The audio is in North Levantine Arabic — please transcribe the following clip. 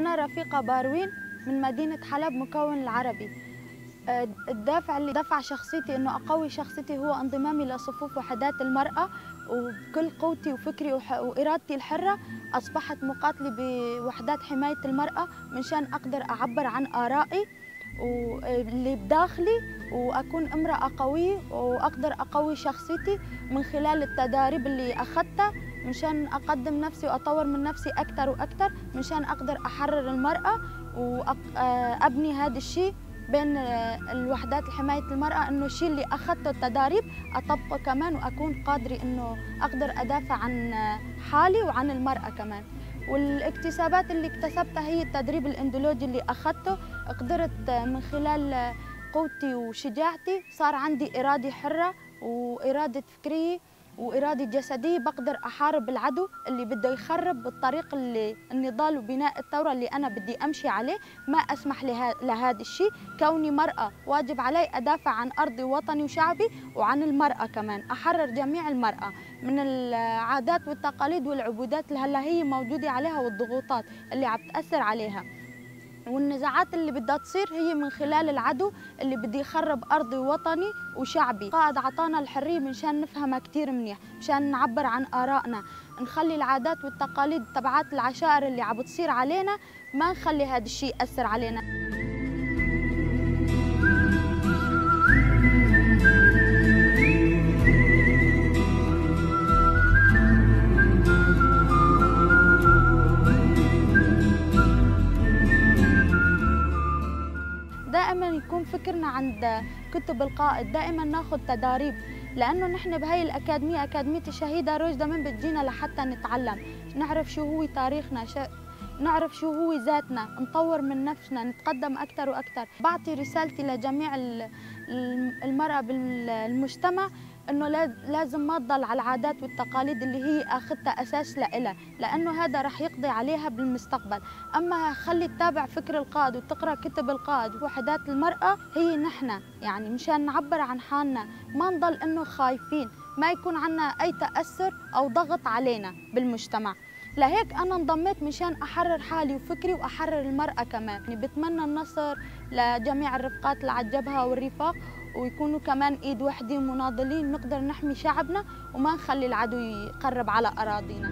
أنا رفيقة باروين من مدينة حلب، مكون العربي. الدافع اللي دفع شخصيتي إنه أقوي شخصيتي هو انضمامي لصفوف وحدات المرأة، وبكل قوتي وفكري وإرادتي الحرة أصبحت مقاتلة بوحدات حماية المرأة منشان أقدر أعبر عن آرائي واللي بداخلي، وأكون امرأة قوية وأقدر أقوي شخصيتي من خلال التداريب اللي أخذتها منشان أقدم نفسي وأطور من نفسي أكثر وأكثر، منشان أقدر أحرر المرأة وأبني هذا الشيء بين الوحدات حماية المرأة، إنه الشيء اللي أخذته التداريب أطبقه كمان وأكون قادرة إنه أقدر أدافع عن حالي وعن المرأة كمان. والاكتسابات اللي اكتسبتها هي التدريب الاندولوجي اللي أخذته، قدرت من خلال قوتي وشجاعتي صار عندي إرادة حرة وإرادة فكرية وإرادة جسدية، بقدر أحارب العدو اللي بده يخرب بالطريق اللي النضال وبناء الثورة اللي أنا بدي أمشي عليه. ما أسمح لهذا الشيء، كوني مرأة واجب علي أدافع عن أرضي ووطني وشعبي وعن المرأة كمان، أحرر جميع المرأة من العادات والتقاليد والعبودات اللي هلا هي موجودة عليها والضغوطات اللي عم تأثر عليها والنزاعات اللي بدها تصير هي من خلال العدو اللي بده يخرب أرضي ووطني وشعبي. قائد عطانا الحرية منشان نفهمها كتير منيح، مشان نعبر عن آرائنا، نخلي العادات والتقاليد تبعات العشائر اللي عم بتصير علينا ما نخلي هذا الشيء يأثر علينا. دائما يكون فكرنا عند كتب القائد، دائما ناخذ تداريب، لانه نحن بهي الاكاديميه، اكاديميه الشهيده روجدا، من بتجينا لحتى نتعلم، نعرف شو هو تاريخنا، نعرف شو هو ذاتنا، نطور من نفسنا، نتقدم اكثر واكثر. بعطي رسالتي لجميع المرأة بالمجتمع انه لازم ما تضل على العادات والتقاليد اللي هي اخذتها اساس لإلها، لانه هذا رح يقضي عليها بالمستقبل. اما خلي تتابع فكر القائد وتقرا كتب القائد. وحدات المرأة هي نحن، يعني مشان نعبر عن حالنا، ما نضل انه خايفين، ما يكون عنا اي تأثر او ضغط علينا بالمجتمع. لهيك أنا انضميت مشان أحرر حالي وفكري وأحرر المرأة كمان. يعني بتمنى النصر لجميع الرفقات اللي على الجبهة والرفاق، ويكونوا كمان إيد وحدة ومناضلين، نقدر نحمي شعبنا وما نخلي العدو يقرب على أراضينا.